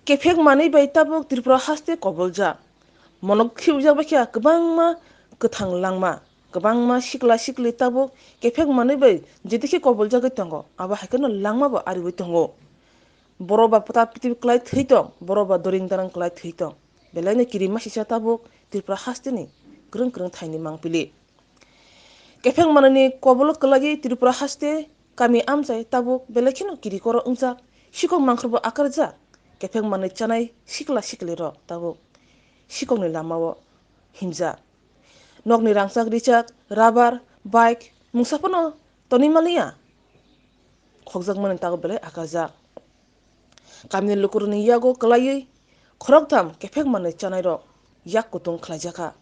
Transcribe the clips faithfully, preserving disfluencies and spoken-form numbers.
Kephek manwi bai tabuk Tripura haste koboljak. Monok khibijak bai khe kwbangma kwthang langma, kwbangma sikla sikli tabuk kephek manwi bai jeti khe koboljagwi tongo, abo hai kheno langma bo ariwi tongo. Borok ba pata piti klai thwi tong, borok ba doring darang klai thwi tong. Belai no kirima sisa tabuk Tripura haste ni kwrwng kwrwng thaini mangpili. Kephek manani kobolo kwlaiwi Tripura haste kami amchai tabuk belai kheno kiri koro wngjak, sikok mangkhorbo akarjak. Kephek manwi chanai sikla sikli rok tabuk sikokni lamao himjak. Nokni rangchak richak, rubber, bike mungsa phano tonwi maliya. Khokjakmani tabuk belai akarjak. Kamini lukurokni yago kwlaiwi khoroktham kephek manwi chanairok yak kutung khlaijakha.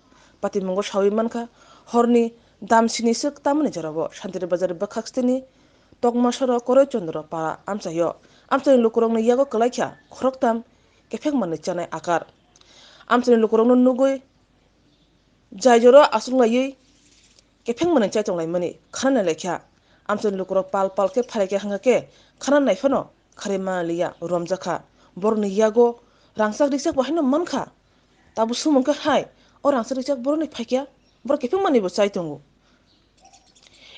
Patimungo sawi mankha, horni dam sini swk tamani jorabo Santiri Bazar bwkhak stini Tokmasoro Koroi Chandra para amchaio. Amchaini lukurokni yago kwlaikha khoroktham kephek manwi chanai akar. Amchaini lukurokno nugwi jai joro aswk laiwi kephek manwi chai tonglaimani khana nailai kha. Amchaini lukurok pal pal khe phaikha hwnkha khe khana naiphano kharwi manliya romjakha. Borokni yago rangchak richak bo haino mankha. Tabuk sumung khe hai, o rangchak richak borokni phaikha, borok kephek manwi bo chai tongo.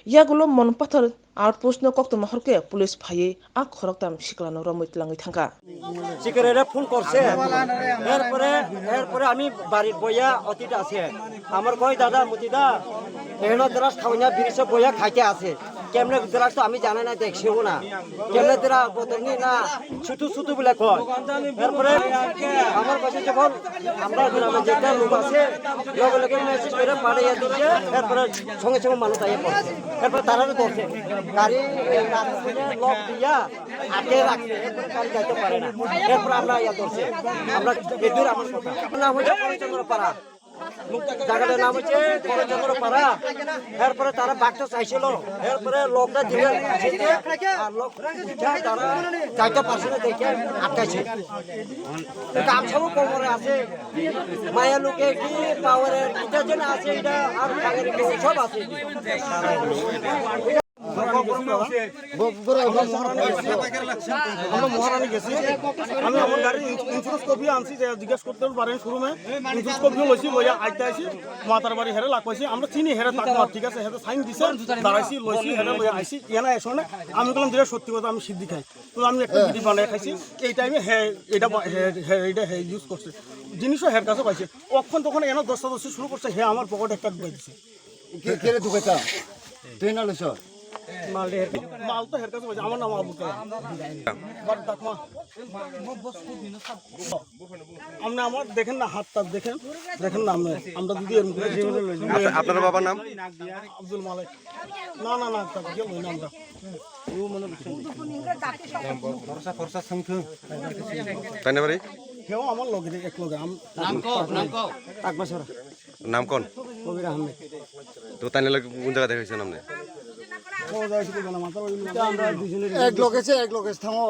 Yagulo Monpathar outpost no koktwma horkhe police phaiwi a khoroktham siklano romwi twlangwi thangkha. Sikerere phone korse, erpore, erpore ami barit boya otit ase, amar koi dada muti da, ehno drugs khaoina biri se boya khaite ase, kemne drugs to ami jane na, deksewo na, kemne drugs botol ni na, sutu sutu bole koi, erpore amar kaise jokhon amra grame jeta lok ase, loge loge message kore padaiya diye, erpore songe songe manuj aiya porse, erpore tarare dorse, gari, gari lock diya, আটকে রাখছে, এরপরে গাড়ি যাইতে পারে না। এরপর আমরা ইয়া ধরছি, আমরা এদের আমার কথা। নাম হচ্ছে করণচন্দ্র পাড়া, জায়গাটার নাম হচ্ছে করণচন্দ্র পাড়া। এরপরে তারা বাঘটা চাইছিল, এরপরে লোকটা দিকে আর লোক তারা যাইতে পারছে না দেখে আটকাইছে। গামছাও কোমরে আছে, মায়া লোকে কি পাওয়ারের কিটা যেন আছে, এটা আর খাগের সব আছে। আমরা মহারানী গেছি, আমরা মহারানী গেছি। আমি আমার গাড়ির ইন্স্যুরেন্স কপি আনছি, যে জিজ্ঞেস করতে পারেন শোরুমে। ইন্স্যুরেন্স কপিও লইছি, লইয়া আইতে আইছি। মাতার বাড়ি হেরে লাগ পাইছি, আমরা চিনি হেরে তাকমা, ঠিক আছে, হেরে সাইন দিছে, দাঁড়াইছি, লইছি, হেরে লইয়া আইছি। এনা এসো না, আমি বললাম, "যেটা সত্যি কথা, আমি সিদ্ধি খাই।" তো আমি একটা বিড়ি বানাই খাইছি। এই টাইমে হে এটা বা-, হে, হে, এটা হে ইউজ করছে, জিনিসও হের কাছে পাইছে। অখন তখন এনে দশটা দশটা শুরু করছে, হে আমার পকেটে একটা ঢুকাই দিছে। কে, কে রে ঢুকাইতা? তুই না লইছ? মাল তো হের কাছে পাইছে, আমার নাম আবু কালাম। বাট ডাকমা। আপনি আমার দেখেন না, হাত টাত দেখেন, দেখেন না আপনি। আমরা যদি এরকম করে আচ্ছা, আপনার বাবার নাম? আব্দুল মালিক। না, না, না, তা দিয়ে বলি না আমরা। তাই না বাড়ি? হেও আমার লগে, এক লগে। আম-, নাম কও, নাম কও। তাকবাসরা। নাম কোন? কবির আহমেদ। তো তাই নিলে কোন জায়গা দেখাইছেন আপনি? এক লগে সে, এক লগে থামো।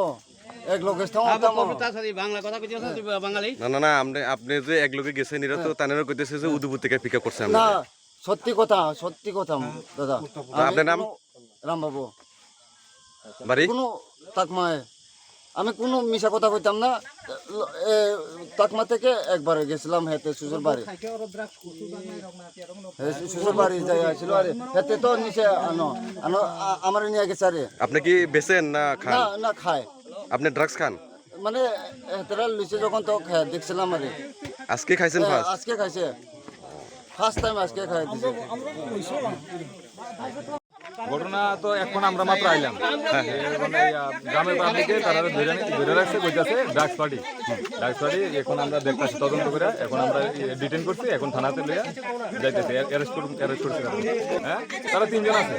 এক লগে থামো, আবার থামো। কবিতা সাথে বাংলা কথা কইতে আছে, তুই বাঙালি? না, না, না, আপনি, আপনি যে এক লগে গেছেন, এরা তো হ্যাঁ। তানেরও কইতেছে যে উদুপুর থেকে পিক আপ করছে আমরা। না, সত্যি কথা, সত্যি কথা, দাদা। তো আপনার নাম? রামবাবু। বাড়ি? কোনো চাকমায়। আমি কোনো মিছা কথা কইতাম না। এ, চাকমা থেকে একবার গেছিলাম হেতে শ্বশুর বাড়ি। হে, শ্বশুর বাড়ি যাই আছিল আরে। হেতে তো নিচে আনো, আনো, আ-, আমার নিয়ে গেছে আরে। আপনি কি বেচেন না খান? না, না খায়। আপনি ড্রাগস খান? মানে, হেতারা লইছে যখন তো খায়, দেখছিলাম আরে। আজকে খাইছেন হ্যাঁ, ফার্স্ট? আজকে খাইছে। ফার্স্ট টাইম আজকে খাই দিছে। ঘটনা তো এখন আমরা মাত্র আইলাম। হ্যাঁ। এ, মানে, ইয়া, গ্রামের পাবলিকে তারা ধরে নি-, ধরে রাখছে, কইতাছে ড্রাগস পার্টি। ড্রাগস পার্টি এখন আমরা দেখতাছি, তদন্ত করে এখন আমরা, ইয়ে, ডিটেইন করছি, এখন থানাতে লইয়া যাইতেছে, অ্যারেস্ট করুন, অ্যারেস্ট করছি তারা। হ্যাঁ, তারা তিনজন আছে।